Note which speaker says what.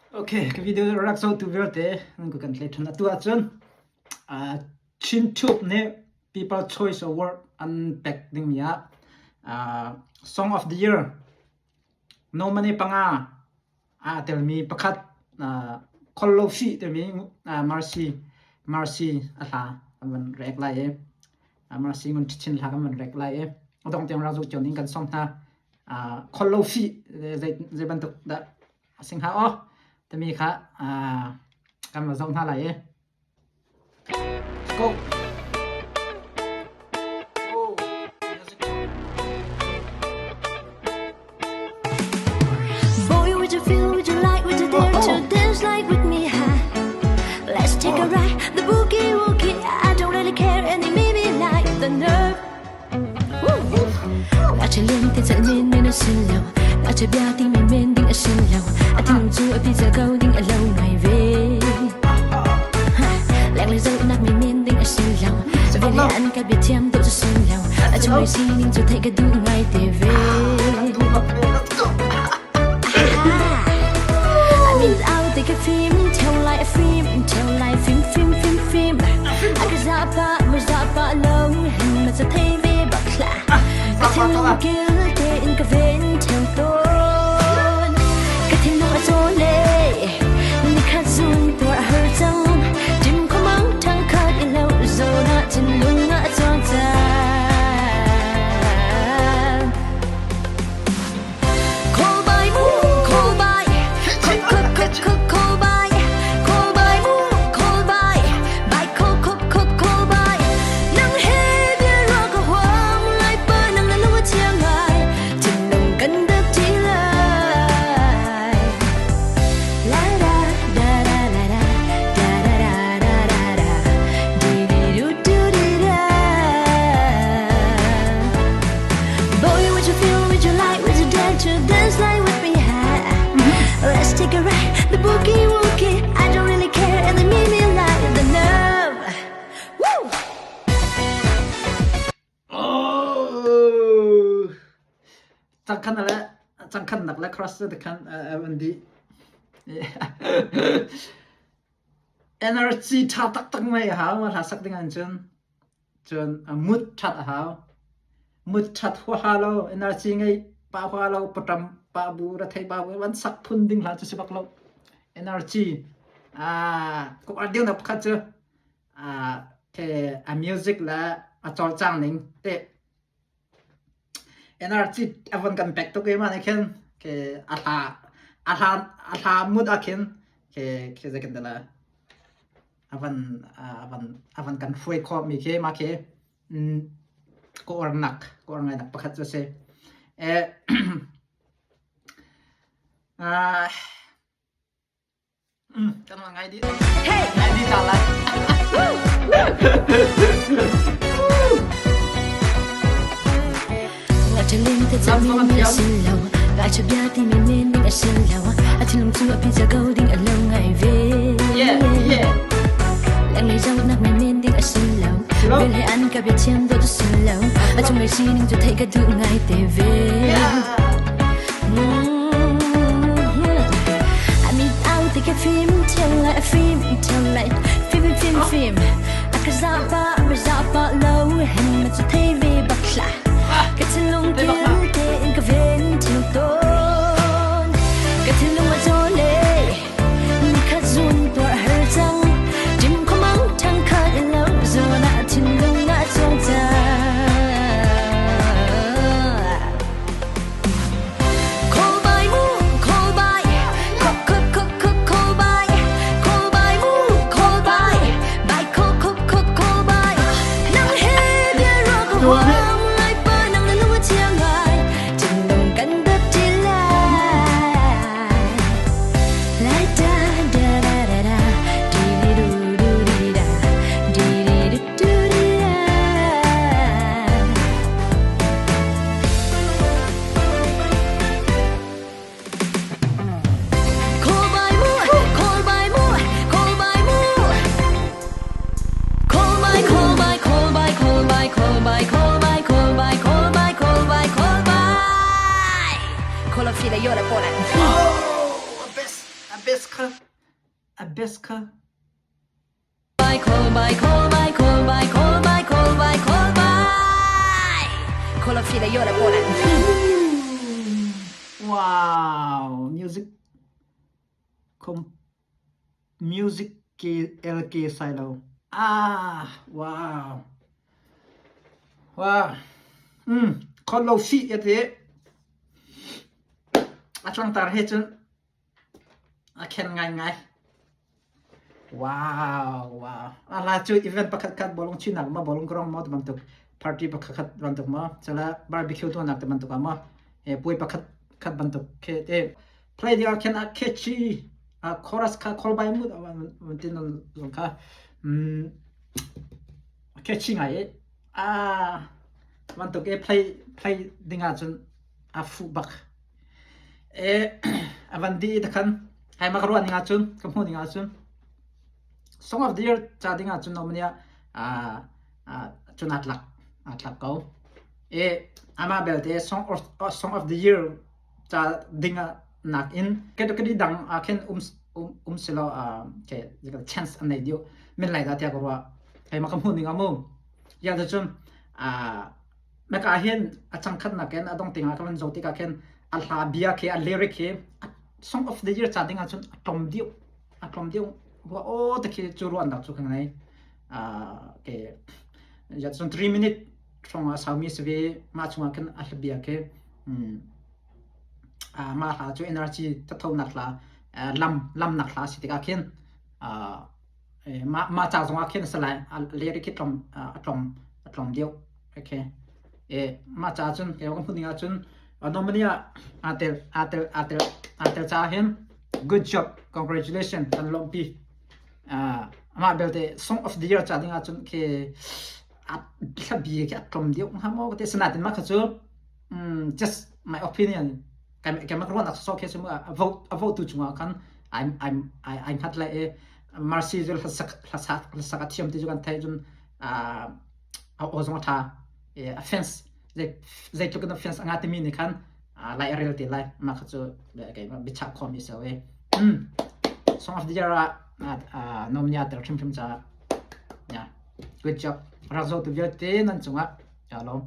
Speaker 1: Okay, ka video rak zohtu vialte nan ku kan tlai ṭhan. Atu ahcun uh, Chin Tube nih People Choice Award an pek dingmi ah uh, Song of the Year nominee panga aa telmi pakhat uh, Khol Lo Fi timi uh, Mercy Mercy a hla kan van rek lai i uh, Mercy Ngun Chin hla kan van rek lai i a dong tiang rak zoh cio ning kan sawm hna. Uh, Khol Lo Fi zei zei bantuk dah a si hnga aw timi kha uh, kan va zoh hna lai i Go. Oh, music.
Speaker 2: Boy, would you feel, would you like, would you dare to dance like with me? Huh? Let's take a ride, the boogie woogie. I don't really care, and it made me like the nerve. Nga lian te chal men men a sin lo Nga cha bia ting men men ding a sin lo A thinlung cu a pi ko ding a lo ngai ve Leng le zo nak men men ding a sin lo Ve le an ka bia thiam dawh cu sin lo A chung sining cu theih ka duh ngai te ve I mean out te ka phim theo lai a phim theo lai phim phim phim phim A ka za pa ma za pa lo hen ma za thei ve bak hlah Ka thinlung kil tein ka ven theo tawn Ka thinlung a caw le nikhat zun tuar a har cang Dim khuamang thang khat i lo zawn ah thinlung a cawn cang Call by mu, call by, call call call call call by, call by mu, call by, by call call call call by. Nang he bia ro ka huam lai pa nang na lung a thiang ngai, thinlung kan dap ti lai. La da da da da da da da da da da di di du du di da. Boy, would you feel, would you like, would you dare to dance like with me? Let's take a ride, the boogie woogie. I don't really care, and they made me like the nerve. Woo!
Speaker 1: Oh! Cangkhan le cangkhan nak le cross te khan an di. Energy tha taktak mei a hau ma hla sak ding an cun. Cun mut ṭhat a hau. Mut ṭhat huaha lo, energy ngei pah huaha lo, paṭam pah bu, rethei pah bu, van sak phun ding hlah cu si bak lo. Energy ka uar deuhnak pakhat cu a music le a cawlcang ning te Energy a von kan pek tuk i mah nih khin khi a hla a hla a hla mut ah khin khi khi zei kan ti lai a van a van a van kan hruai khawhmi khi mah khi ka uarnak ka uar ngainak pakhat cu a si. Eh, ah, Kan ngai dih.
Speaker 2: Hey!
Speaker 1: Ngai dih ta lai.
Speaker 2: Ngachalin te cang mi a sin lo Ngai cha bia ti men men ding a sin lo A thinlung cu a pi za ko ding a lo ngai ve
Speaker 1: Yeah, yeah.
Speaker 2: Lang lei zau nak men men ding a sin lo
Speaker 1: Silo.
Speaker 2: Vel he an ka bia thiam do tu sin lo A chung lei sining cu theih ka duh ngai te ve
Speaker 1: Yeah.
Speaker 2: Call by mu, call by, call call call call call by, call by mu, call by, by call call call call by. Nang he bia ro ka huam lai pa nang na lung a thiang ngai, thinlung kan dap ti lai. Lai da da da da da, di di du du di da, di di du du di da. Call by mu, call by mu, call by mu. Call by, call by, call by, call by, call by, call by, call by, call by, call by, call by. Call of Fila Yola Poland.
Speaker 1: Oh, a best, a best. best kha a best kha
Speaker 2: Bye call bye call bye call bye call bye call bye call bye call of fila yora bola.
Speaker 1: Wow, music com music K L K Silo. Ah, wow. Wow. Khon lo si ya te. A tlangtar he cun a khen ngaingai. Wow, wow. A hla cu event pakhat khat bawlung chuihnak ma bawlung grong maw ti bantuk party pakhat khat bantuk maw cala barbecue tuahnak ti bantuk ah maw e puai pakhat khat bantuk khi te play ding ah khin a catchy a chorus kha call by mood tin zong kha catchy ngai i ah bantuk e play play ding ah cun a fuh bak. A van dih i khan hai ma ka ruah ning ahcun ka hmuh ning ahcun Song of the Year ca ding ahcun nominee ah cun aa tlak aa tlak ko. E amah belte Song of the Year ca ding ah nakin category dang ah khin um um selaw ke chance an nei deuh men lai dah tiah ka ruah. Hei ma ka hmuh ning ah mu. Ya cun Maka ah hin a changkhatnak in a dong ting ah ka van zoh tikah khin a hla bia khi a lyric hi song of the year ca ding ahcun a tlawm deuh a tlawm deuh rua aw te khi cu ruahnak cu ka ngei. Ke ya cun 3 minute hrawng ah saumi si ve mah chungah khin a hla bia khi mah hla cu energy thathonak hla lam lamnak hla si tikah khin Mah mah ca zongah khin a si lai. A lyric khi tlawm a tlawm a tlawm deuh. Okay. Mah ca cun kei ka hmuh ning ahcun nominee ah aa tel aa tel aa tel aa tel caah hin good job congratulations kan lawmhpi. Amah belte song of the year ca ding ahcun khi a hlabi khi a tlawm deuh hnga maw ka ti. Sinain mah kha cu just my opinion keimah ka ruahnak sawsawh khi cu a vote a vote tu cungah khan I'm I'm I ai hngat lai i Mercy cu hlasak hlasak hlasak a thiam ti cu kan theih cun a aw zong a ṭha a fans zeitluk in a fans a ngah timi nih khan lai a rel te lai mah kha cu keimah biachah khawhmi si lo i Song of the Year ah nominee aa tel hrimhrim caah yeah good job rak zohtu vialte nan cungah kaa lawm.